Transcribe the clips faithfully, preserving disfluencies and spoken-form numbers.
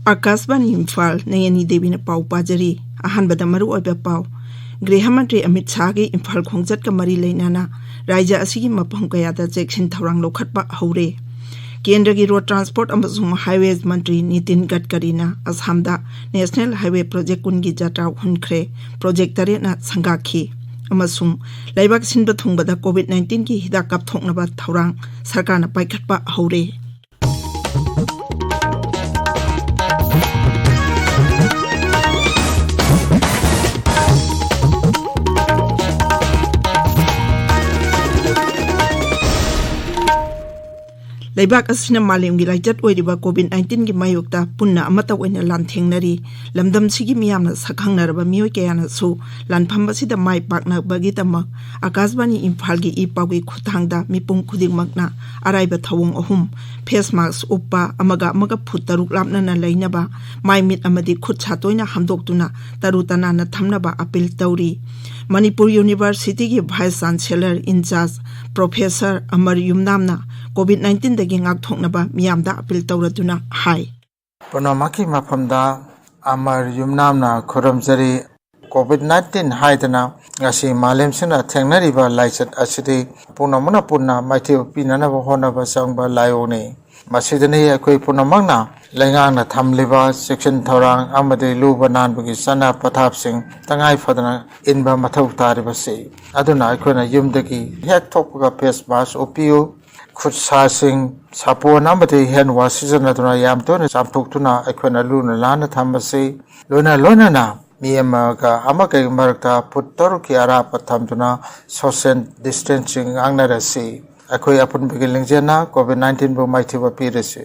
ꯑꯥꯀꯥꯁꯕꯥꯅꯤ ꯏꯝꯐꯥꯜ, ꯅꯌꯅꯤ ꯗꯦꯕꯤꯅ ꯄꯥꯎ ꯄꯥꯖꯔꯤ꯫ ꯑꯍꯥꯟꯕꯗ ꯃꯔꯨꯑꯣꯏꯕ ꯄꯥꯎ꯫ ꯒ꯭ꯔꯤꯍ ꯃꯟꯇ꯭ꯔꯤ ꯑꯃꯤꯠ ꯁꯥꯍꯒꯤ ꯏꯝꯐꯥꯜ ꯈꯣꯡꯆꯠꯀ ꯃꯔꯤ ꯂꯩꯅꯅ ꯔꯥꯖ꯭ꯌ ꯑꯁꯤꯒꯤ ꯃꯐꯝ ꯀꯌꯥꯗ ꯆꯦꯛꯁꯤꯟ ꯊꯧꯔꯥꯡ ꯂꯧꯈꯠꯄ ꯍꯧꯔꯦ꯫ ꯀꯦꯟꯗ꯭ꯔꯒꯤ ꯔꯣꯗ ꯇ꯭ꯔꯥꯟꯁꯄꯣꯔꯠ ꯑꯃꯁꯨꯡ ꯍꯥꯏꯋꯦꯖ ꯃꯟꯇ꯭ꯔꯤ ꯅꯤꯇꯤꯟ ꯒꯗꯀꯔꯤꯅ ꯑꯁꯥꯝꯗ ꯅꯦꯁꯅꯦꯜ ꯍꯥꯏꯋꯦ ꯄ꯭ꯔꯣꯖꯦꯛ ꯀꯨꯟꯒꯤ ꯖꯥꯇ꯭ꯔꯥ ꯍꯨꯟꯈ꯭ꯔꯦ꯫ ꯄ꯭ꯔꯣꯖꯦꯛ ꯇꯔꯦꯠꯅ ꯁꯪꯒꯥꯈꯤ꯫ ꯑꯃꯁꯨꯡ ꯂꯩꯕꯥꯛ ꯁꯤꯟꯕ ꯊꯨꯡꯕꯗ ꯀꯣꯚꯤꯗ ꯅꯥꯏꯟꯇꯤꯟꯒꯤ ꯍꯤꯗꯥꯛ ꯀꯥꯞꯊꯣꯛꯅꯕ ꯊꯧꯔꯥꯡ ꯁꯔꯀꯥꯔꯅ ꯄꯥꯏꯈꯠꯄ ꯍꯧꯔꯦ꯫ ꯂꯩꯕꯥꯛ ꯑꯁꯤꯅ ꯃꯥꯂꯦꯝꯒꯤ ꯂꯥꯏꯆꯠ ꯑꯣꯏꯔꯤꯕ ꯀꯣꯚꯤꯗ ꯅꯥꯏꯟꯇꯤꯟꯒꯤ ꯃꯥꯌꯣꯛꯇ ꯄꯨꯟꯅ ꯑꯃꯠꯇ ꯑꯣꯏꯅ ꯂꯥꯟꯊꯦꯡꯅꯔꯤ꯫ ꯂꯝꯗꯝꯁꯤꯒꯤ ꯃꯤꯌꯥꯝꯅ ꯁꯛꯈꯪꯅꯔꯕ ꯃꯤꯑꯣꯏ ꯀꯌꯥꯅꯁꯨ ꯂꯥꯟꯐꯝ ꯑꯁꯤꯗ ꯃꯥꯏ ꯄꯥꯛꯅꯕꯒꯤꯗꯃꯛ ꯑꯥꯀꯥꯁꯕꯥꯅꯤ ꯏꯝꯐꯥꯜꯒꯤ ꯏ ꯄꯥꯎꯒꯤ ꯈꯨꯠꯊꯥꯡꯗ ꯃꯤꯄꯨꯝ ꯈꯨꯗꯤꯡꯃꯛꯅ ꯑꯔꯥꯏꯕ ꯊꯧꯑꯣꯡ ꯑꯍꯨꯝ: ꯐꯦꯁ ꯃꯥꯁꯛ ꯎꯞꯄ, ꯑꯃꯒ ꯑꯃꯒ ꯐꯨꯠ ꯇꯔꯨꯛ ꯂꯥꯞꯅꯅ ꯂꯩꯅꯕ, ꯃꯥꯏ ꯃꯤꯠ ꯑꯃꯗꯤ ꯈꯨꯠ ꯁꯥ ꯇꯣꯏꯅ ꯍꯥꯝꯗꯣꯛꯇꯨꯅ ꯇꯔꯨ ꯇꯅꯥꯟꯅ ꯊꯝꯅꯕ ꯑꯄꯤꯜ ꯇꯧꯔꯤ꯫ ꯃꯅꯤꯄꯨꯔ ꯌꯨꯅꯤꯚꯔꯁꯤꯇꯤꯒꯤ vice chancellor in charge professor Amar ꯌꯨꯝꯅꯥꯝꯅ ꯀꯣꯚꯤꯗ ꯅꯥꯏꯟꯇꯤꯟꯗꯒꯤ ꯉꯥꯛꯊꯣꯛꯅꯕ ꯃꯤꯌꯥꯝꯗ ꯑꯄꯤꯜ ꯇꯧꯔꯗꯨꯅ ꯍꯥꯏ꯫ ꯄꯨꯝꯅꯃꯛꯀꯤ ꯃꯐꯝꯗ ꯑꯃꯔ ꯌꯨꯝꯅꯥꯝꯅ ꯈꯨꯔꯨꯝꯖꯔꯤ꯫ ꯀꯣꯚꯤꯗ ꯅꯥꯏꯟꯇꯤꯟ ꯍꯥꯏꯗꯅ ꯉꯁꯤ ꯃꯥꯂꯦꯝꯁꯤꯅ ꯊꯦꯡꯅꯔꯤꯕ ꯂꯥꯏꯆꯠ ꯑꯁꯤꯗꯤ ꯄꯨꯝꯅꯃꯛꯅ ꯄꯨꯟꯅ ꯃꯥꯏꯊꯤꯕ ꯄꯤꯅꯅꯕ ꯍꯣꯠꯅꯕ ꯆꯪꯕ ꯂꯥꯏꯑꯣꯡꯅꯤ꯫ ꯃꯁꯤꯗꯅꯤ ꯑꯩꯈꯣꯏ ꯄꯨꯝꯅꯃꯛꯅ ꯂꯩꯉꯥꯛꯅ ꯊꯝꯂꯤꯕ ꯆꯦꯛꯁꯤꯟ ꯊꯧꯔꯥꯡ ꯑꯃꯗꯤ ꯂꯨꯕ ꯅꯥꯟꯕꯒꯤ ꯆꯠꯅ ꯄꯊꯥꯞꯁꯤꯡ ꯇꯉꯥꯏ ꯐꯗꯅ ꯏꯟꯕ ꯃꯊꯧ ꯇꯥꯔꯤꯕꯁꯤ꯫ ꯑꯗꯨꯅ ꯑꯩꯈꯣꯏꯅ ꯌꯨꯝꯗꯒꯤ ꯍꯦꯛ ꯊꯣꯛꯄꯒ ꯐꯦꯁ ꯃꯥꯁꯛ ꯎꯞꯄꯤꯌꯨ, ꯈꯨꯠ ꯁꯥꯁꯤꯡ ꯁꯥꯄꯣꯟ ꯑꯃꯗꯤ ꯍꯦꯟ ꯋꯥꯁ ꯁꯤꯖꯤꯟꯅꯗꯨꯅ ꯌꯥꯝ ꯇꯣꯏꯅ ꯆꯥꯝꯊꯣꯛꯇꯨꯅ ꯑꯩꯈꯣꯏꯅ ꯂꯨꯅ ꯅꯥꯟꯅ ꯊꯝꯕꯁꯤ꯫ ꯂꯣꯏꯅ ꯂꯣꯏꯅꯅ ꯃꯤ ꯑꯃꯒ ꯑꯃꯒꯒꯤ ꯃꯔꯛꯇ ꯐꯨꯠ ꯇꯔꯨꯛꯀꯤ ꯑꯔꯥꯞꯄ ꯊꯝꯗꯨꯅ ꯁꯣꯁꯤꯌꯦꯜ ꯗꯤꯁꯇꯦꯟꯁꯤꯡ ꯉꯥꯛꯅꯔꯁꯤ꯫ ꯑꯩꯈꯣꯏ ꯑꯄꯨꯟꯕꯒꯤ ꯂꯤꯡꯖꯦꯜꯅ ꯀꯣꯚꯤꯗ ꯅꯥꯏꯟꯇꯤꯟꯕꯨ ꯃꯥꯏꯊꯤꯕ ꯄꯤꯔꯁꯤ꯫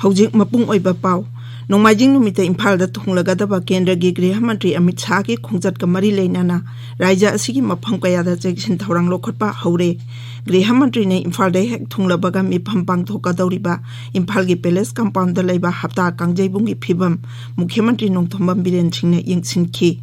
ꯍꯧꯖꯤꯛ ꯃꯄꯨꯡ ꯑꯣꯏꯕ ꯄꯥꯎ꯫ ꯅꯣꯡꯃꯥꯏꯖꯤꯡ ꯅꯨꯃꯤꯠꯇ ꯏꯝꯐꯥꯜꯗ ꯊꯨꯡꯂꯒꯗꯕ ꯀꯦꯟꯗ꯭ꯔꯒꯤ ꯒ꯭ꯔꯤꯍ ꯃꯟꯇ꯭ꯔꯤ ꯑꯃꯤꯠ ꯁꯥꯍꯒꯤ ꯈꯣꯡꯆꯠꯀ ꯃꯔꯤ ꯂꯩꯅꯅ ꯔꯥꯖ꯭ꯌ ꯑꯁꯤꯒꯤ ꯃꯐꯝ ꯀꯌꯥꯗ ꯆꯦꯛꯁꯤꯟ ꯊꯧꯔꯥꯡ ꯂꯧꯈꯠꯄ ꯍꯧꯔꯦ꯫ ꯒ꯭ꯔꯤꯍ ꯃꯟꯇ꯭ꯔꯤꯅ ꯏꯝꯐꯥꯜꯗ ꯍꯦꯛ ꯊꯨꯡꯂꯕꯒ ꯃꯤꯐꯝ ꯄꯥꯡꯊꯣꯛꯀꯗꯧꯔꯤꯕ ꯏꯝꯐꯥꯜꯒꯤ ꯄꯦꯂꯦꯁ ꯀꯝꯄꯥꯎꯟꯗ ꯂꯩꯕ ꯍꯞꯇꯥ ꯀꯥꯡꯖꯩꯕꯨꯡꯒꯤ ꯐꯤꯕꯝ ꯃꯨꯈ꯭ꯌ ꯃꯟꯇ꯭ꯔꯤ ꯅꯣꯡꯊꯣꯝꯕꯝ ꯕꯤꯔꯦꯟ ꯁꯤꯡꯅ ꯌꯦꯡꯁꯤꯟꯈꯤ꯫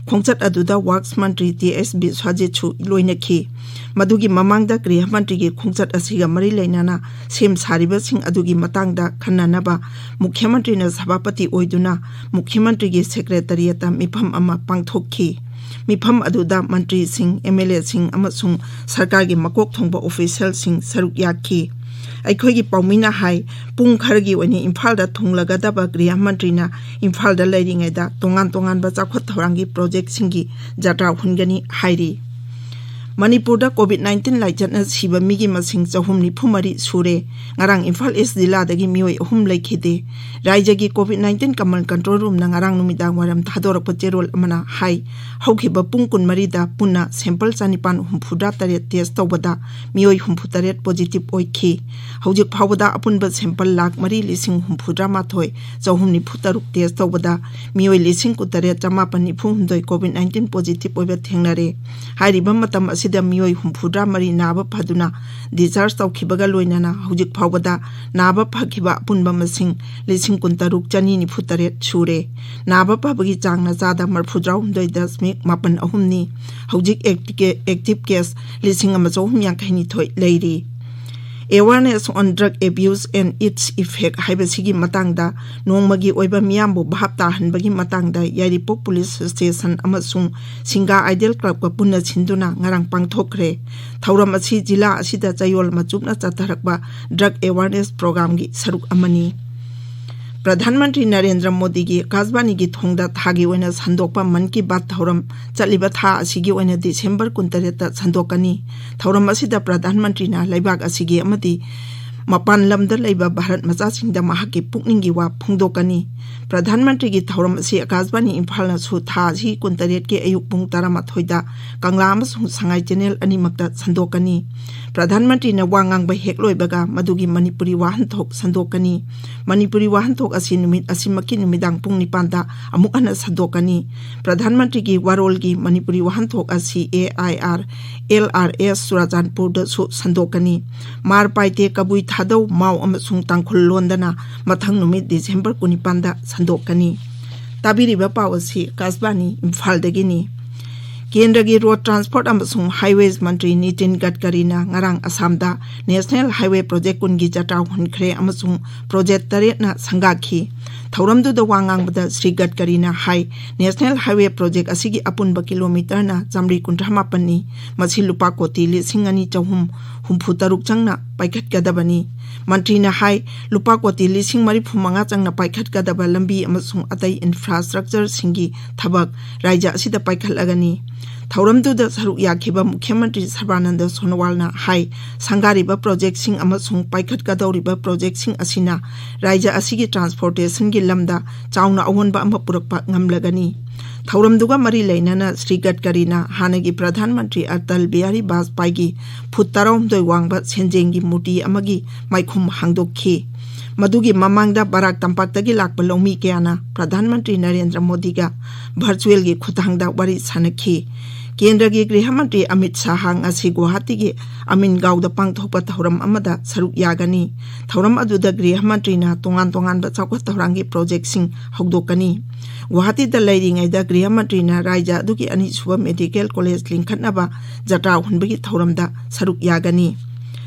ꯈꯣꯡꯆꯠ ꯑꯗꯨꯗ ꯋꯥꯔꯛꯁ ꯃꯟꯇ꯭ꯔꯤ ꯇꯤ ꯑꯦꯁ ꯕꯤꯁ꯭ꯋꯥꯖꯤꯠꯁꯨ ꯂꯣꯏꯅꯈꯤ꯫ ꯃꯗꯨꯒꯤ ꯃꯃꯥꯡꯗ ꯒ꯭ꯔꯤꯍ ꯃꯟꯇ꯭ꯔꯤꯒꯤ ꯈꯣꯡꯆꯠ ꯑꯁꯤꯒ ꯃꯔꯤ ꯂꯩꯅꯅ ꯁꯦꯝ ꯁꯥꯔꯤꯕꯁꯤꯡ ꯑꯗꯨꯒꯤ ꯃꯇꯥꯡꯗ ꯈꯟꯅꯅꯕ ꯃꯨꯈ꯭ꯌ ꯃꯟꯇ꯭ꯔꯤꯅ ꯁꯚꯥꯄꯇꯤ ꯑꯣꯏꯗꯨꯅ ꯃꯨꯈ꯭ꯌ ꯃꯟꯇ꯭ꯔꯤꯒꯤ ꯁꯦꯀ꯭ꯔꯦꯇꯔꯤꯌꯦꯠꯇ ꯃꯤꯐꯝ ꯑꯃ ꯄꯥꯡꯊꯣꯛꯈꯤ꯫ ꯃꯤꯐꯝ ꯑꯗꯨꯗ ꯃꯟꯇ꯭ꯔꯤꯁꯤꯡ, ꯑꯦꯝ ꯑꯦꯜ ꯑꯦꯁꯤꯡ ꯑꯃꯁꯨꯡ ꯁꯔꯀꯥꯔꯒꯤ ꯃꯀꯣꯛ ꯊꯣꯡꯕ ꯑꯣꯐꯤꯁꯤꯌꯦꯜꯁꯤꯡ ꯁꯔꯨꯛ ꯌꯥꯈꯤ꯫ ꯑꯩꯈꯣꯏꯒꯤ ꯄꯥꯎꯃꯤꯅ ꯍꯥꯏ, ꯄꯨꯡ ꯈꯔꯒꯤ ꯑꯣꯏꯅ ꯏꯝꯐꯥꯜꯗ ꯊꯨꯡꯂꯒꯗꯕ ꯒ꯭ꯔꯤꯍ ꯃꯟꯇ꯭ꯔꯤꯅ ꯏꯝꯐꯥꯜꯗ ꯂꯩꯔꯤꯉꯩꯗ ꯇꯣꯉꯥꯟ ꯇꯣꯉꯥꯟꯕ ꯆꯥꯎꯈꯠ ꯊꯧꯔꯥꯡꯒꯤ ꯄ꯭ꯔꯣꯖꯦꯛꯁꯤꯡꯒꯤ ꯖꯇ꯭ꯔꯥ ꯍꯨꯟꯒꯅꯤ ꯍꯥꯏꯔꯤ꯫ ꯃꯅꯤꯄꯨꯔꯗ ꯀꯣꯚꯤꯗ ꯅꯥꯏꯟꯇꯤꯟ ꯂꯥꯏꯆꯠꯅ ꯁꯤꯕ ꯃꯤꯒꯤ ꯃꯁꯤꯡ ꯆꯍꯨꯝ ꯅꯤꯐꯨ ꯃꯔꯤ ꯁꯨꯔꯦ꯫ ꯉꯔꯥꯡ ꯏꯝꯐꯥꯜ ꯏꯁ ꯖꯤꯂꯥꯗꯒꯤ ꯃꯤꯑꯣꯏ ꯑꯍꯨꯝ ꯂꯩꯈꯤꯗꯦ꯫ ꯔꯥꯏꯖ꯭ꯌꯒꯤ ꯀꯣꯚꯤꯗ ꯅꯥꯏꯟꯇꯤꯟ ꯀꯃꯟ ꯀꯟꯇ꯭ꯔꯣꯜ ꯔꯨꯝꯅ ꯉꯔꯥꯡ ꯅꯨꯃꯤꯗꯥꯡ ꯋꯥꯏꯔꯝ ꯊꯥꯗꯣꯔꯛꯄ ꯆꯦꯔꯣꯜ ꯑꯃꯅ ꯍꯥꯏ, ꯍꯧꯈꯤꯕ ꯄꯨꯡ ꯀꯨꯟꯃꯔꯤꯗ ꯄꯨꯟꯅ ꯁꯦꯝꯄꯜ ꯆꯅꯤꯄꯥꯟ ꯍꯨꯝꯐꯨꯇꯔꯦꯠ ꯇꯦꯁ ꯇꯧꯕꯗ ꯃꯤꯑꯣꯏ ꯍꯨꯝꯐꯨꯇꯔꯦꯠ ꯄꯣꯖꯤꯇꯤꯚ ꯑꯣꯏꯈꯤ꯫ ꯍꯧꯖꯤꯛ ꯐꯥꯎꯕꯗ ꯑꯄꯨꯟꯕ ꯁꯦꯝꯄꯜ ꯂꯥꯈ ꯃꯔꯤ ꯂꯤꯁꯤꯡ ꯍꯨꯝꯐꯨꯇꯔꯥꯃꯥꯊꯣꯏ ꯆꯍꯨꯝ ꯅꯤꯐꯨ ꯇꯔꯨꯛ ꯇꯦꯁ ꯇꯧꯕꯗ ꯃꯤꯑꯣꯏ ꯂꯤꯁꯤꯡ ꯀꯨꯟꯇꯔꯦꯠ ꯆꯃꯥꯄꯟ ꯅꯤꯐꯨ ꯍꯨꯝꯗꯣꯏ ꯀꯣꯚꯤꯗ ꯅꯥꯏꯟꯇꯤꯟ ꯄꯣꯖꯤꯇꯤꯚ ꯑꯣꯏꯕ ꯊꯦꯡꯅꯔꯦ꯫ ꯍꯥꯏꯔꯤꯕ ꯃꯇꯝ ꯑꯁꯤꯗ ꯃꯤꯑꯣꯏ ꯍꯨꯝꯐꯨꯇꯔꯥ ꯃꯔꯤ ꯅꯥꯕ ꯐꯗꯨꯅ ꯗꯤꯁꯆꯥꯔꯖ ꯇꯧꯈꯤꯕꯒ ꯂꯣꯏꯅꯅ ꯍꯧꯖꯤꯛ ꯐꯥꯎꯕꯗ ꯅꯥꯕ ꯐꯈꯤꯕ ꯑꯄꯨꯟꯕ ꯃꯁꯤꯡ ꯂꯤꯁꯤꯡ ꯀꯨꯟꯇꯔꯨꯛ ꯆꯅꯤ ꯅꯤꯐꯨꯇꯔꯦꯠ ꯁꯨꯔꯦ꯫ ꯅꯥꯕ ꯐꯕꯒꯤ ꯆꯥꯡꯅ ꯆꯥꯗ ꯃꯔꯐꯨꯇꯔꯥꯍꯨꯝꯗꯣꯏ ꯗꯁꯃꯤꯛ ꯃꯥꯄꯟ ꯑꯍꯨꯝꯅꯤ꯫ ꯍꯧꯖꯤꯛ ꯑꯦꯛꯇꯤ-, ꯑꯦꯛꯇꯤꯚ ꯀꯦꯁ ꯂꯤꯁꯤꯡ ꯑꯃ ꯆꯍꯨꯝ ꯌꯥꯡꯈꯩ ꯅꯤꯊꯣꯏ ꯂꯩꯔꯤ꯫ Awareness on Drug Abuse and Its Effect ꯍꯥꯏꯕꯁꯤꯒꯤ ꯃꯇꯥꯡꯗ ꯅꯣꯡꯃꯒꯤ ꯑꯣꯏꯕ ꯃꯤꯌꯥꯝꯕꯨ ꯚꯥꯞ ꯇꯥꯍꯟꯕꯒꯤ ꯃꯇꯥꯡꯗ ꯌꯥꯏꯔꯤꯄꯣꯛ ꯄꯨꯂꯤꯁ ꯁ꯭ꯇꯦꯁꯟ ꯑꯃꯁꯨꯡ ꯁꯤꯡꯒꯥ ꯑꯥꯏꯗꯦꯜ ꯀ꯭ꯂꯕꯀ ꯄꯨꯟꯅ ꯁꯤꯟꯗꯨꯅ ꯉꯔꯥꯡ ꯄꯥꯡꯊꯣꯛꯈ꯭ꯔꯦ꯫ ꯊꯧꯔꯝ ꯑꯁꯤ ꯖꯤꯂꯥ ꯑꯁꯤꯗ ꯆꯌꯣꯜ ꯑꯃ ꯆꯨꯞꯅ ꯆꯠꯊꯔꯛꯄ ꯗ꯭ꯔꯒ ꯑꯦꯋꯥꯔꯅꯦꯁ ꯄ꯭ꯔꯣꯒ꯭ꯔꯥꯝꯒꯤ ꯁꯔꯨꯛ ꯑꯃꯅꯤ꯫ ꯄ꯭ꯔꯙꯥꯟ ꯃꯟꯇ꯭ꯔꯤ ꯅꯔꯦꯟꯗ꯭ꯔ ꯃꯣꯗꯤꯒꯤ ꯑꯀꯥꯁꯕꯥꯅꯤꯒꯤ ꯊꯣꯡꯗ ꯊꯥꯒꯤ ꯑꯣꯏꯅ ꯁꯟꯗꯣꯛꯄ ꯃꯟ ꯀꯤ ꯕꯥꯠ ꯊꯧꯔꯝ ꯆꯠꯂꯤꯕ ꯊꯥ ꯑꯁꯤꯒꯤ ꯑꯣꯏꯅ ꯗꯤꯁꯦꯝꯕꯔ ꯀꯨꯟꯇꯔꯦꯠꯇ ꯁꯟꯗꯣꯛꯀꯅꯤ꯫ ꯊꯧꯔꯝ ꯑꯁꯤꯗ ꯄ꯭ꯔꯙꯥꯟ ꯃꯟꯇ꯭ꯔꯤꯅ ꯂꯩꯕꯥꯛ ꯑꯁꯤꯒꯤ ꯑꯃꯗꯤ ꯃꯄꯥꯟ ꯂꯝꯗ ꯂꯩꯕ ꯚꯥꯔꯠ ꯃꯆꯥꯁꯤꯡꯗ ꯃꯍꯥꯛꯀꯤ ꯄꯨꯛꯅꯤꯡꯒꯤ ꯋꯥ ꯐꯣꯡꯗꯣꯛꯀꯅꯤ꯫ ꯄ꯭ꯔꯙꯥꯟ ꯃꯟꯇ꯭ꯔꯤꯒꯤ ꯊꯧꯔꯝ ꯑꯁꯤ ꯑꯀꯥꯁꯕꯥꯅꯤ ꯏꯝꯐꯥꯜꯅꯁꯨ ꯊꯥ ꯑꯁꯤ ꯀꯨꯟꯇꯔꯦꯠꯀꯤ ꯑꯌꯨꯛ ꯄꯨꯡ ꯇꯔꯥꯃꯥꯊꯣꯏꯗ ꯀꯪꯂꯥ ꯑꯃꯁꯨꯡ ꯁꯉꯥꯏ ꯆꯦꯅꯦꯜ ꯑꯅꯤꯃꯛꯇ ꯁꯟꯗꯣꯛꯀꯅꯤ꯫ ꯄ꯭ꯔꯙꯥꯟ ꯃꯟꯇ꯭ꯔꯤꯅ ꯋꯥ ꯉꯥꯡꯕ ꯍꯦꯛ ꯂꯣꯏꯕꯒ ꯃꯗꯨꯒꯤ ꯃꯅꯤꯄꯨꯔꯤ ꯋꯥꯍꯟꯊꯣꯛ ꯁꯟꯗꯣꯛꯀꯅꯤ꯫ ꯃꯅꯤꯄꯨꯔꯤ ꯋꯥꯍꯟꯊꯣꯛ ꯑꯁꯤ ꯅꯨꯃꯤꯠ ꯑꯁꯤꯃꯛꯀꯤ ꯅꯨꯃꯤꯗꯥꯡ ꯄꯨꯡ ꯅꯤꯄꯥꯟꯗ ꯑꯃꯨꯛ ꯍꯟꯅ ꯁꯟꯗꯣꯛꯀꯅꯤ꯫ ꯄ꯭ꯔꯙꯥꯟ ꯃꯟꯇ꯭ꯔꯤꯒꯤ ꯋꯥꯔꯣꯜꯒꯤ ꯃꯅꯤꯄꯨꯔꯤ ꯋꯥꯍꯟꯊꯣꯛ ꯑꯁꯤ A I R, L R S ꯆꯨꯔꯥꯆꯥꯟꯄꯨꯔꯗꯁꯨ ꯁꯟꯗꯣꯛꯀꯅꯤ꯫ ꯃꯥꯔ ꯄꯥꯏꯇꯦ, ꯀꯕꯨꯏ ꯊꯥꯗꯧ, ꯃꯥꯎ ꯑꯃꯁꯨꯡ ꯇꯥꯡꯈꯨꯜ ꯂꯣꯟꯗꯅ ꯃꯊꯪ ꯅꯨꯃꯤꯠ ꯗꯤꯁꯦꯝꯕꯔ ꯀꯨꯟꯅꯤꯄꯥꯟꯗ ꯁꯟꯗꯣꯛꯀꯅꯤ꯫ ꯇꯥꯕꯤꯔꯤꯕ ꯄꯥꯎ ꯑꯁꯤ ꯑꯀꯥꯁꯕꯥꯅꯤ ꯏꯝꯐꯥꯜꯗꯒꯤꯅꯤ꯫ ꯀꯦꯟꯗ꯭ꯔꯒꯤ ꯔꯣꯗ ꯇ꯭ꯔꯥꯟꯁꯄꯣꯔꯠ ꯑꯃꯁꯨꯡ ꯍꯥꯏꯋꯦꯖ ꯃꯟꯇ꯭ꯔꯤ ꯅꯤꯇꯤꯟ ꯒꯗꯀꯔꯤꯅ ꯉꯔꯥꯡ ꯑꯁꯥꯝꯗ ꯅꯦꯁꯅꯦꯜ ꯍꯥꯏꯋꯦ ꯄ꯭ꯔꯣꯖꯦꯛ ꯀꯨꯟꯒꯤ ꯖꯇ꯭ꯔꯥ ꯍꯨꯟꯈ꯭ꯔꯦ ꯑꯃꯁꯨꯡ ꯄ꯭ꯔꯣꯖꯦꯛ ꯇꯔꯦꯠꯅ ꯁꯪꯒꯥꯈꯤ꯫ ꯊꯧꯔꯝꯗꯨꯗ ꯋꯥ ꯉꯥꯡꯕꯗ ꯁ꯭ꯔꯤ ꯒꯗꯀꯔꯤꯅ ꯍꯥꯏ, ꯅꯦꯁꯅꯦꯜ ꯍꯥꯏꯋꯦ ꯄ꯭ꯔꯣꯖꯦꯛ ꯑꯁꯤꯒꯤ ꯑꯄꯨꯟꯕ ꯀꯤꯂꯣꯃꯤꯇꯔꯅ ꯆꯥꯃꯔꯤ ꯀꯨꯟꯊ꯭ꯔꯥ ꯃꯥꯄꯟꯅꯤ꯫ ꯃꯁꯤ ꯂꯨꯄꯥ ꯀꯣꯇꯤ ꯂꯤꯁꯤꯡ ꯑꯅꯤ ꯆꯍꯨꯝ ꯍꯨꯝꯐꯨ ꯇꯔꯨꯛ ꯆꯪꯅ ꯄꯥꯏꯈꯠꯀꯗꯕꯅꯤ꯫ ꯃꯟꯇ꯭ꯔꯤꯅ ꯍꯥꯏ, ꯂꯨꯄꯥ ꯀꯣꯇꯤ ꯂꯤꯁꯤꯡ ꯃꯔꯤꯐꯨ ꯃꯉꯥ ꯆꯪꯅ ꯄꯥꯏꯈꯠꯀꯗꯕ ꯂꯝꯕꯤ ꯑꯃꯁꯨꯡ ꯑꯇꯩ ꯏꯟꯐ꯭ꯔꯥꯁ꯭ꯇ꯭ꯔꯛꯆꯔꯁꯤꯡꯒꯤ ꯊꯕꯛ ꯔꯥꯖ꯭ꯌ ꯑꯁꯤꯗ ꯄꯥꯏꯈꯠꯂꯒꯅꯤ꯫ ꯊꯧꯔꯝꯗꯨꯗ ꯁꯔꯨꯛ ꯌꯥꯈꯤꯕ ꯃꯨꯈ꯭ꯌ ꯃꯟꯇ꯭ꯔꯤ ꯁꯔꯕꯥꯅꯟꯗ ꯁꯣꯅꯣꯋꯥꯜꯅ ꯍꯥꯏ, ꯁꯪꯒꯥꯔꯤꯕ ꯄ꯭ꯔꯣꯖꯦꯛꯁꯤꯡ ꯑꯃꯁꯨꯡ ꯄꯥꯏꯈꯠꯀꯗꯧꯔꯤꯕ ꯄ꯭ꯔꯣꯖꯦꯛꯁꯤꯡ ꯑꯁꯤꯅ ꯔꯥꯖ꯭ꯌ ꯑꯁꯤꯒꯤ ꯇ꯭ꯔꯥꯟꯁꯄꯣꯔꯇꯦꯁꯟꯒꯤ ꯂꯝꯗ ꯆꯥꯎꯅ ꯑꯑꯣꯟꯕ ꯑꯃ ꯄꯨꯔꯛꯄ ꯉꯝꯂꯒꯅꯤ꯫ ꯊꯧꯔꯝꯗꯨꯒ ꯃꯔꯤ ꯂꯩꯅꯅ ꯁ꯭ꯔꯤ ꯒꯗꯀꯔꯤꯅ ꯍꯥꯟꯅꯒꯤ ꯄ꯭ꯔꯙꯥꯟ ꯃꯟꯇ꯭ꯔꯤ ꯑꯇꯜ ꯕꯤꯍꯥꯔꯤ ꯕꯥꯖꯄꯥꯏꯒꯤ ꯐꯨꯠ ꯇꯔꯥꯍꯨꯝꯗꯣꯏ ꯋꯥꯡꯕ ꯁꯦꯟꯖꯦꯡꯒꯤ ꯃꯨꯔꯇꯤ ꯑꯃꯒꯤ ꯃꯥꯏꯈꯨꯝ ꯍꯥꯡꯗꯣꯛꯈꯤ꯫ ꯃꯗꯨꯒꯤ ꯃꯃꯥꯡꯗ ꯕꯔꯥꯛ ꯇꯝꯄꯥꯛꯇꯒꯤ ꯂꯥꯛꯄ ꯂꯧꯃꯤ ꯀꯌꯥꯅ ꯄ꯭ꯔꯙꯥꯟ ꯃꯟꯇ꯭ꯔꯤ ꯅꯔꯦꯟꯗ꯭ꯔ ꯃꯣꯗꯤꯒ ꯚꯔꯆꯨꯑꯦꯜꯒꯤ ꯈꯨꯠꯊꯥꯡꯗ ꯋꯥꯔꯤ ꯁꯥꯅꯈꯤ꯫ ꯀꯦꯟꯗ꯭ꯔꯒꯤ ꯒ꯭ꯔꯤꯍ ꯃꯟꯇ꯭ꯔꯤ ꯑꯃꯤꯠ ꯁꯥꯍ ꯉꯁꯤ ꯒꯨꯋꯥꯍꯥꯇꯤꯒꯤ ꯑꯃꯤꯟꯒꯥꯎꯗ ꯄꯥꯡꯊꯣꯛꯄ ꯊꯧꯔꯝ ꯑꯃꯗ ꯁꯔꯨꯛ ꯌꯥꯒꯅꯤ꯫ ꯊꯧꯔꯝ ꯑꯗꯨꯗ ꯒ꯭ꯔꯤꯍ ꯃꯟꯇ꯭ꯔꯤꯅ ꯇꯣꯉꯥꯟ ꯇꯣꯉꯥꯟꯕ ꯆꯥꯎꯈꯠ ꯊꯧꯔꯥꯡꯒꯤ ꯄ꯭ꯔꯣꯖꯦꯛꯁꯤꯡ ꯍꯧꯗꯣꯛꯀꯅꯤ꯫ ꯒꯨꯋꯥꯍꯥꯇꯤꯗ ꯂꯩꯔꯤꯉꯩꯗ ꯒ꯭ꯔꯤꯍ ꯃꯟꯇ꯭ꯔꯤꯅ ꯔꯥꯖ꯭ꯌ ꯑꯗꯨꯒꯤ ꯑꯅꯤꯁꯨꯕ ꯃꯦꯗꯤꯀꯦꯜ ꯀꯣꯂꯦꯖ ꯂꯤꯡꯈꯠꯅꯕ ꯖꯇ꯭ꯔꯥ ꯍꯨꯟꯕꯒꯤ ꯊꯧꯔꯝꯗ ꯁꯔꯨꯛ ꯌꯥꯒꯅꯤ꯫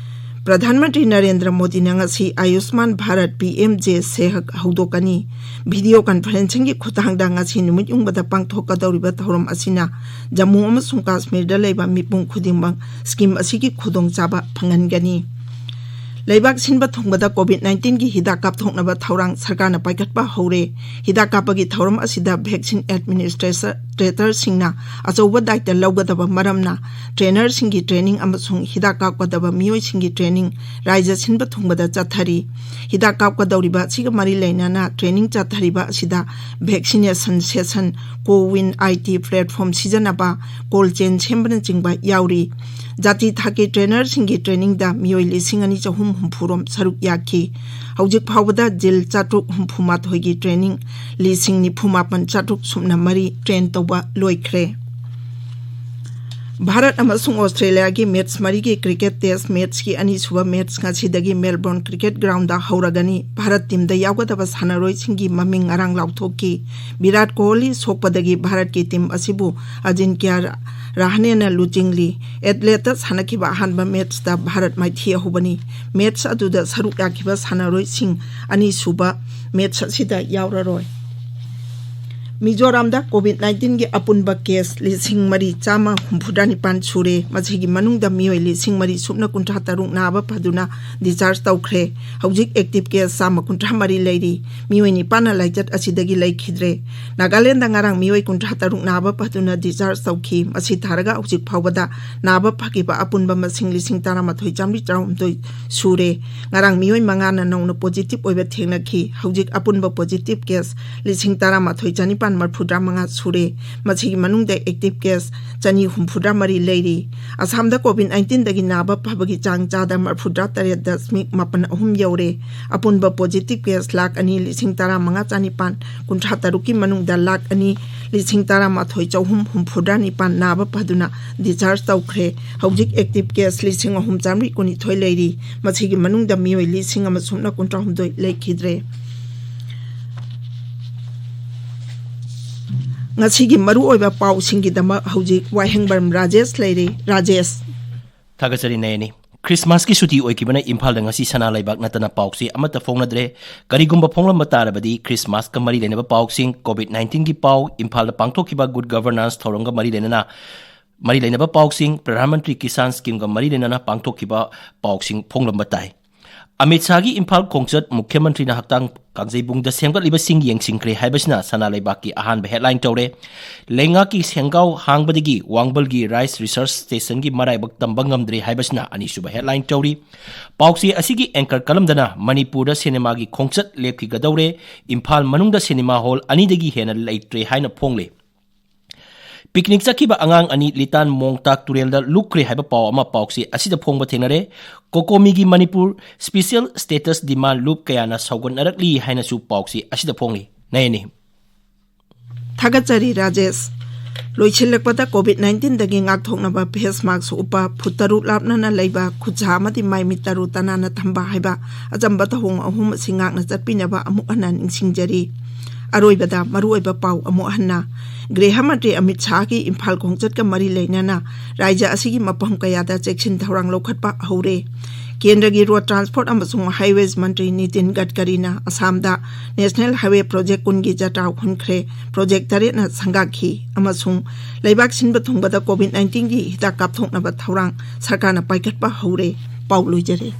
ꯄ꯭ꯔꯙꯥꯟ ꯃꯟꯇ꯭ꯔꯤ ꯅꯔꯦꯟꯗ꯭ꯔ ꯃꯣꯗꯤꯅ ꯉꯁꯤ Ayushman Bharat, P M J ꯁꯦꯍꯛ ꯍꯧꯗꯣꯛꯀꯅꯤ꯫ ꯚꯤꯗꯤꯑꯣ ꯀꯟꯐꯔꯦꯟꯁꯤꯡꯒꯤ ꯈꯨꯠꯊꯥꯡꯗ ꯉꯁꯤ ꯅꯨꯃꯤꯠ ꯌꯨꯡꯕꯗ ꯄꯥꯡꯊꯣꯛꯀꯗꯧꯔꯤꯕ ꯊꯧꯔꯝ ꯑꯁꯤꯅ ꯖꯝꯃꯨ ꯑꯃꯁꯨꯡ ꯀꯥꯁꯃꯤꯔꯗ ꯂꯩꯕ ꯃꯤꯄꯨꯝ ꯈꯨꯗꯤꯡꯃꯛ ꯁ꯭ꯀꯤꯝ ꯑꯁꯤꯒꯤ ꯈꯨꯗꯣꯡꯆꯥꯕ ꯐꯪꯍꯟꯒꯅꯤ꯫ ꯂꯩꯕꯥꯛ ꯁꯤꯟꯕ ꯊꯨꯡꯕꯗ ꯀꯣꯚꯤꯗ ꯅꯥꯏꯟꯇꯤꯟꯒꯤ ꯍꯤꯗꯥꯛ ꯀꯥꯞꯊꯣꯛꯅꯕ ꯊꯧꯔꯥꯡ ꯁꯔꯀꯥꯔꯅ ꯄꯥꯏꯈꯠꯄ ꯍꯧꯔꯦ꯫ ꯍꯤꯗꯥꯛ ꯀꯥꯞꯄꯒꯤ ꯊꯧꯔꯝ ꯑꯁꯤꯗ ꯚꯦꯛꯁꯤꯟ ꯑꯦꯗꯃꯤꯅꯤꯁꯇ꯭ꯔꯦꯇꯔꯁꯤꯡꯅ ꯑꯆꯧꯕ ꯗꯥꯏꯇ ꯂꯧꯒꯗꯕ ꯃꯔꯝꯅ, ꯇ꯭ꯔꯦꯅꯔꯁꯤꯡꯒꯤ ꯇ꯭ꯔꯦꯅꯤꯡ ꯑꯃꯁꯨꯡ ꯍꯤꯗꯥꯛ ꯀꯥꯞꯀꯗꯕ ꯃꯤꯑꯣꯏꯁꯤꯡꯒꯤ ꯇ꯭ꯔꯦꯅꯤꯡ ꯔꯥꯖ꯭ꯌ ꯁꯤꯟꯕ ꯊꯨꯡꯕꯗ ꯆꯠꯊꯔꯤ꯫ ꯍꯤꯗꯥꯛ ꯀꯥꯞꯀꯗꯧꯔꯤꯕ ꯑꯁꯤꯒ ꯃꯔꯤ ꯂꯩꯅꯅ ꯇ꯭ꯔꯦꯅꯤꯡ ꯆꯠꯊꯔꯤꯕ ꯑꯁꯤꯗ ꯚꯦꯛꯁꯤꯅꯦꯁꯟ ꯁꯦꯁꯟ, ꯀꯣꯋꯤꯟ ꯑꯥꯏ ꯇꯤ ꯄ꯭ꯂꯦꯠꯐꯣꯝ ꯁꯤꯖꯤꯟꯅꯕ, ꯀꯣꯜ ꯆꯦꯟ ꯁꯦꯝꯕꯅꯆꯤꯡꯕ ꯌꯥꯎꯔꯤ꯫ ꯖꯥꯇꯤ ꯊꯥꯛꯀꯤ ꯇ꯭ꯔꯦꯅꯔꯁꯤꯡꯒꯤ ꯇ꯭ꯔꯦꯅꯤꯡꯗ ꯃꯤꯑꯣꯏ ꯂꯤꯁꯤꯡ ꯑꯅꯤ ꯆꯍꯨꯝ ꯍꯨꯝꯐꯨ ꯔꯣꯝ ꯁꯔꯨꯛ ꯌꯥꯈꯤ꯫ ꯍꯧꯖꯤꯛ ꯐꯥꯎꯕꯗ ꯖꯤꯜ ꯆꯥꯇ꯭ꯔꯨꯛ ꯍꯨꯝꯐꯨ ꯃꯥꯊꯣꯏꯒꯤ ꯇ꯭ꯔꯦꯅꯤꯡ ꯂꯤꯁꯤꯡ ꯅꯤꯐꯨ ꯃꯥꯄꯟ ꯆꯥꯇ꯭ꯔꯨꯛ ꯁꯨꯞꯅ ꯃꯔꯤ ꯇ꯭ꯔꯦꯟ ꯇꯧꯕ ꯂꯣꯏꯈ꯭ꯔꯦ꯫ ꯚꯥꯔꯠ ꯑꯃꯁꯨꯡ ꯑꯣꯁꯇ꯭ꯔꯦꯂꯤꯌꯥꯒꯤ ꯃꯦꯠꯁ ꯃꯔꯤꯒꯤ ꯀ꯭ꯔꯤꯀꯦꯠ ꯇꯦꯁ ꯃꯦꯠꯁꯀꯤ ꯑꯅꯤꯁꯨꯕ ꯃꯦꯠꯁ ꯉꯁꯤꯗꯒꯤ ꯃꯦꯜꯕꯣꯔꯟ ꯀ꯭ꯔꯤꯀꯦꯠ ꯒ꯭ꯔꯥꯎꯟꯗ ꯍꯧꯔꯒꯅꯤ꯫ ꯚꯥꯔꯠ ꯇꯤꯝꯗ ꯌꯥꯎꯒꯗꯕ ꯁꯥꯟꯅꯔꯣꯏꯁꯤꯡꯒꯤ ꯃꯃꯤꯡ ꯉꯔꯥꯡ ꯂꯥꯎꯊꯣꯛꯈꯤ꯫ ꯚꯤꯔꯥꯠ ꯀꯣꯍꯂꯤ ꯁꯣꯛꯄꯗꯒꯤ ꯚꯥꯔꯠꯀꯤ ꯇꯤꯝ ꯑꯁꯤꯕꯨ ꯑꯖꯤꯟꯀ꯭ꯌꯥ ꯔꯥꯍꯥꯅꯦꯅ ꯂꯨꯆꯤꯡꯂꯤ꯫ ꯑꯦꯗꯂꯦꯠꯇ ꯁꯥꯟꯅꯈꯤꯕ ꯑꯍꯥꯟꯕ ꯃꯦꯠꯁꯇ ꯚꯥꯔꯠ ꯃꯥꯏꯊꯤ ꯍꯧꯕꯅꯤ꯫ ꯃꯦꯠꯁ ꯑꯗꯨꯗ ꯁꯔꯨꯛ ꯌꯥꯈꯤꯕ ꯁꯥꯟꯅꯔꯣꯏꯁꯤꯡ ꯑꯅꯤꯁꯨꯕ ꯃꯦꯠꯁ ꯑꯁꯤꯗ ꯌꯥꯎꯔꯔꯣꯏ꯫ ꯃꯤꯖꯣꯔꯥꯝꯗ ꯀꯣꯚꯤꯗ ꯅꯥꯏꯟꯇꯤꯟꯒꯤ ꯑꯄꯨꯟꯕ ꯀꯦꯁ ꯂꯤꯁꯤꯡ ꯃꯔꯤ ꯆꯥꯝꯃ ꯍꯨꯝꯐꯨꯇꯔꯥꯅꯤꯄꯥꯟ ꯁꯨꯔꯦ꯫ ꯃꯁꯤꯒꯤ ꯃꯅꯨꯡꯗ ꯃꯤꯑꯣꯏ ꯂꯤꯁꯤꯡ ꯃꯔꯤ ꯁꯨꯞꯅ ꯀꯨꯟꯊ꯭ꯔꯥ ꯇꯔꯨꯛ ꯅꯥꯕ ꯐꯗꯨꯅ ꯗꯤꯁꯆꯥꯔꯖ ꯇꯧꯈ꯭ꯔꯦ꯫ ꯍꯧꯖꯤꯛ ꯑꯦꯛꯇꯤꯚ ꯀꯦꯁ ꯆꯥꯝꯃ ꯀꯨꯟꯊ꯭ꯔꯥ ꯃꯔꯤ ꯂꯩꯔꯤ꯫ ꯃꯤꯑꯣꯏ ꯅꯤꯄꯥꯟꯅ ꯂꯥꯏꯆꯠ ꯑꯁꯤꯗꯒꯤ ꯂꯩꯈꯤꯗ꯭ꯔꯦ꯫ ꯅꯥꯒꯥꯂꯦꯟꯗ ꯉꯔꯥꯡ ꯃꯤꯑꯣꯏ ꯀꯨꯟꯊ꯭ꯔꯥ ꯇꯔꯨꯛ ꯅꯥꯕ ꯐꯗꯨꯅ ꯗꯤꯁꯆꯥꯔꯖ ꯇꯧꯈꯤ꯫ ꯃꯁꯤ ꯊꯥꯔꯒ ꯍꯧꯖꯤꯛ ꯐꯥꯎꯕꯗ ꯅꯥꯕ ꯐꯈꯤꯕ ꯑꯄꯨꯟꯕ ꯃꯁꯤꯡ ꯂꯤꯁꯤꯡ ꯇꯔꯥꯃꯥꯊꯣꯏ ꯆꯥꯝꯃꯔꯤ ꯇꯔꯥꯍꯨꯝꯗꯣꯏ ꯁꯨꯔꯦ꯫ ꯉꯔꯥꯡ ꯃꯤꯑꯣꯏ ꯃꯉꯥꯅ ꯅꯧꯅ ꯄꯣꯖꯤꯇꯤꯚ ꯑꯣꯏꯕ ꯊꯦꯡꯅꯈꯤ꯫ ꯍꯧꯖꯤꯛ ꯑꯄꯨꯟꯕ ꯄꯣꯖꯤꯇꯤꯚ ꯀꯦꯁ ꯂꯤꯁꯤꯡ ꯇꯔꯥꯃꯥꯊꯣꯏ ꯆꯥꯅꯤꯄꯥꯟ ꯃꯔꯤꯐꯨꯇꯔꯥ ꯃꯉꯥ ꯁꯨꯔꯦ꯫ ꯃꯁꯤꯒꯤ ꯃꯅꯨꯡꯗ ꯑꯦꯛꯇꯤꯚ ꯀꯦꯁ ꯆꯅꯤ ꯍꯨꯝꯐꯨꯇꯔꯥ ꯃꯔꯤ ꯂꯩꯔꯤ꯫ ꯑꯁꯥꯝꯗ ꯀꯣꯚꯤꯗ ꯅꯥꯏꯟꯇꯤꯟꯗꯒꯤ ꯅꯥꯕ ꯐꯕꯒꯤ ꯆꯥꯡ ꯆꯥꯗ ꯃꯔꯤꯐꯨꯇꯔꯥ ꯇꯔꯦꯠ ꯗꯁꯃꯤꯛ ꯃꯥꯄꯟ ꯑꯍꯨꯝ ꯌꯧꯔꯦ꯫ ꯑꯄꯨꯟꯕ ꯄꯣꯖꯤꯇꯤꯚ ꯀꯦꯁ ꯂꯥꯈ ꯑꯅꯤ ꯂꯤꯁꯤꯡ ꯇꯔꯥꯃꯉꯥ ꯆꯥꯅꯤꯄꯥꯟ ꯀꯨꯟꯊ꯭ꯔꯥ ꯇꯔꯨꯛꯀꯤ ꯃꯅꯨꯡꯗ ꯂꯥꯈ ꯑꯅꯤ ꯂꯤꯁꯤꯡ ꯇꯔꯥꯃꯥꯊꯣꯏ ꯆꯍꯨꯝ ꯍꯨꯝꯐꯨꯇꯔꯥ ꯅꯤꯄꯥꯟ ꯅꯥꯕ ꯐꯗꯨꯅ ꯗꯤꯁꯆꯥꯔꯖ ꯇꯧꯈ꯭ꯔꯦ꯫ ꯍꯧꯖꯤꯛ ꯑꯦꯛꯇꯤꯚ ꯀꯦꯁ ꯂꯤꯁꯤꯡ ꯑꯍꯨꯝ ꯆꯥꯝꯃꯔꯤ ꯀꯨꯟꯅꯤꯊꯣꯏ ꯂꯩꯔꯤ꯫ ꯃꯁꯤꯒꯤ ꯃꯅꯨꯡꯗ ꯃꯤꯑꯣꯏ ꯂꯤꯁꯤꯡ ꯑꯃ ꯁꯨꯞꯅ ꯀꯨꯟꯊ꯭ꯔꯥꯍꯨꯝꯗꯣꯏ ꯂꯩꯈꯤꯗ꯭ꯔꯦ꯫ ꯉꯁꯤꯒꯤ ꯃꯔꯨꯑꯣꯏꯕ ꯄꯥꯎꯁꯤꯡꯒꯤꯗꯃꯛ ꯍꯧꯖꯤꯛ ꯋꯥꯍꯦꯡꯕꯝ ꯔꯥꯖꯦꯁ ꯂꯩꯔꯦ꯫ ꯔꯥꯖꯦꯁ꯫ ꯊꯥꯒꯠꯆꯔꯤ ꯅꯌꯅꯤ꯫ ꯈ꯭ꯔꯤꯁꯃꯥꯁꯀꯤ ꯁꯨꯇꯤ ꯑꯣꯏꯈꯤꯕꯅ ꯏꯝꯐꯥꯜꯗ ꯉꯁꯤ ꯁꯅꯥ ꯂꯩꯕꯥꯛ ꯅꯠꯇꯅ ꯄꯥꯎꯆꯦ ꯑꯃꯠꯇ ꯐꯣꯡꯅꯗ꯭ꯔꯦ꯫ ꯀꯔꯤꯒꯨꯝꯕ ꯐꯣꯡꯂꯝꯕ ꯇꯥꯔꯕꯗꯤ ꯈ꯭ꯔꯤꯁꯃꯥꯁꯀ ꯃꯔꯤ ꯂꯩꯅꯕ ꯄꯥꯎꯁꯤꯡ, ꯀꯣꯚꯤꯗ ꯅꯥꯏꯟꯇꯤꯟꯒꯤ ꯄꯥꯎ, ꯏꯝꯐꯥꯜꯗ ꯄꯥꯡꯊꯣꯛꯈꯤꯕ ꯒꯨꯗ ꯒꯚꯔꯅꯥꯟꯁ ꯊꯧꯔꯝꯒ ꯃꯔꯤ ꯂꯩꯅꯅ, ꯃꯔꯤ ꯂꯩꯅꯕ ꯄꯥꯎꯁꯤꯡ, ꯄ꯭ꯔꯙꯥꯟ ꯃꯟꯇ꯭ꯔꯤ ꯀꯤꯁꯥꯟ ꯁ꯭ꯀꯤꯝꯒ ꯃꯔꯤ ꯂꯩꯅꯅ ꯄꯥꯡꯊꯣꯛꯈꯤꯕ ꯄꯥꯎꯁꯤꯡ ꯐꯣꯡꯂꯝꯕ ꯇꯥꯏ꯫ ꯑꯃꯤꯠ ꯁꯥꯍꯒꯤ ꯏꯝꯐꯥꯜ ꯈꯣꯡꯆꯠ, ꯃꯨꯈ꯭ꯌ ꯃꯟꯇ꯭ꯔꯤꯅ ꯍꯛꯇꯥꯡ ꯀꯥꯡꯖꯩꯕꯨꯡꯗ ꯁꯦꯝꯒꯠꯂꯤꯕꯁꯤꯡ ꯌꯦꯡꯁꯤꯟꯈ꯭ꯔꯦ ꯍꯥꯏꯕꯁꯤꯅ ꯁꯅꯥ ꯂꯩꯕꯥꯛꯀꯤ ꯑꯍꯥꯟꯕ ꯍꯦꯗꯂꯥꯏꯟ ꯇꯧꯔꯦ꯫ ꯂꯩꯉꯥꯛꯀꯤ ꯁꯦꯡꯒꯥꯎ ꯍꯥꯡꯕꯗꯒꯤ ꯋꯥꯡꯕꯜꯒꯤ ꯔꯥꯏꯁ ꯔꯤꯁꯔꯁ ꯁ꯭ꯇꯦꯁꯟꯒꯤ ꯃꯔꯥꯏꯕꯛ ꯇꯝꯕ ꯉꯝꯗ꯭ꯔꯦ ꯍꯥꯏꯕꯁꯤꯅ ꯑꯅꯤꯁꯨꯕ ꯍꯦꯗꯂꯥꯏꯟ ꯇꯧꯔꯤ꯫ ꯄꯥꯎꯆꯦ ꯑꯁꯤꯒꯤ ꯑꯦꯡꯀꯔ ꯀꯂꯝꯗꯅ ꯃꯅꯤꯄꯨꯔꯗ ꯁꯤꯅꯦꯃꯥꯒꯤ ꯈꯣꯡꯆꯠ ꯂꯦꯞꯈꯤꯒꯗꯧꯔꯦ, ꯏꯝꯐꯥꯜ ꯃꯅꯨꯡꯗ ꯁꯤꯅꯦꯃꯥ ꯍꯣꯜ ꯑꯅꯤꯗꯒꯤ ꯍꯦꯟꯅ ꯂꯩꯇ꯭ꯔꯦ ꯍꯥꯏꯅ ꯐꯣꯡꯂꯤ꯫ ꯄꯤꯛꯅꯤꯛ ꯆꯠꯈꯤꯕ ꯑꯉꯥꯡ ꯑꯅꯤ ꯂꯤꯇꯥꯟ ꯃꯣꯡꯇꯥꯛ ꯇꯨꯔꯦꯜꯗ ꯂꯨꯞꯈ꯭ꯔꯦ ꯍꯥꯏꯕ ꯄꯥꯎ ꯑꯃ ꯄꯥꯎꯆꯦ ꯑꯁꯤꯗ ꯐꯣꯡꯕ ꯊꯦꯡꯅꯔꯦ꯫ ꯀꯣꯀꯣꯃꯤꯒꯤ ꯃꯅꯤꯄꯨꯔ ꯁ꯭ꯄꯤꯁꯦꯜ ꯁ꯭ꯇꯦꯇꯁ ꯗꯤꯃꯥꯟ ꯂꯨꯞ ꯀꯌꯥꯅ ꯁꯧꯒꯠꯅꯔꯛꯂꯤ ꯍꯥꯏꯅꯁꯨ ꯄꯥꯎꯆꯦ ꯑꯁꯤꯗ ꯐꯣꯡꯂꯤ꯫ ꯅꯌꯅꯤ꯫ ꯊꯥꯒꯠꯆꯔꯤ ꯔꯥꯖꯦꯁ꯫ ꯂꯣꯏꯁꯤꯜꯂꯛꯄꯗ COVID nineteen ꯗꯒꯤ ꯉꯥꯛꯊꯣꯛꯅꯕ face mask ꯎꯞꯄ, ꯐꯨꯠ ꯇꯔꯨꯛ ꯂꯥꯞꯅꯅ ꯂꯩꯕ, ꯈꯨꯠꯁꯥ ꯑꯃꯗꯤ ꯃꯥꯏ ꯃꯤꯠ ꯇꯔꯨ ꯇꯅꯥꯟꯅ ꯊꯝꯕ ꯍꯥꯏꯕ ꯑꯆꯝꯕ ꯊꯧꯑꯣꯡ ꯑꯍꯨꯝ ꯑꯁꯤ ꯉꯥꯛꯅ ꯆꯠꯄꯤꯅꯕ ꯑꯃꯨꯛ ꯍꯟꯅ ꯅꯤꯡꯁꯤꯡꯖꯔꯤ꯫ ꯑꯔꯣꯏꯕꯗ ꯃꯔꯨꯑꯣꯏꯕ ꯄꯥꯎ ꯑꯃꯨꯛ ꯍꯟꯅ꯫ ꯒ꯭ꯔꯦꯍ ꯃꯟꯇ꯭ꯔꯤ ꯑꯃꯤꯠ ꯁꯥꯍꯒꯤ ꯏꯝꯐꯥꯜ ꯈꯣꯡꯆꯠꯀ ꯃꯔꯤ ꯂꯩꯅꯅ ꯔꯥꯖ꯭ꯌ ꯑꯁꯤꯒꯤ ꯃꯐꯝ ꯀꯌꯥꯗ ꯆꯦꯛꯁꯤꯟ ꯊꯧꯔꯥꯡ ꯂꯧꯈꯠꯄ ꯍꯧꯔꯦ꯫ ꯀꯦꯟꯗ꯭ꯔꯒꯤ ꯔꯣꯗ ꯇ꯭ꯔꯥꯟꯁꯄꯣꯔꯠ ꯑꯃꯁꯨꯡ ꯍꯥꯏꯋꯦꯖ ꯃꯟꯇ꯭ꯔꯤ ꯅꯤꯇꯤꯟ ꯒꯗꯀꯔꯤꯅ ꯑꯁꯥꯝꯗ ꯅꯦꯁꯅꯦꯜ ꯍꯥꯏꯋꯦ ꯄ꯭ꯔꯣꯖꯦꯛ ꯀꯨꯟꯒꯤ ꯖꯇ꯭ꯔꯥ ꯍꯨꯟꯈ꯭ꯔꯦ꯫ ꯄ꯭ꯔꯣꯖꯦꯛ ꯇꯔꯦꯠꯅ ꯁꯪꯒꯥꯈꯤ ꯑꯃꯁꯨꯡ ꯂꯩꯕꯥꯛ ꯁꯤꯟꯕ ꯊꯨꯡꯕꯗ COVID nineteen ꯒꯤ ꯍꯤꯗꯥꯛ ꯀꯥꯞꯊꯣꯛꯅꯕ ꯊꯧꯔꯥꯡ ꯁꯔꯀꯥꯔꯅ ꯄꯥꯏꯈꯠꯄ ꯍꯧꯔꯦ꯫ ꯄꯥꯎ ꯂꯣꯏꯖꯔꯦ꯫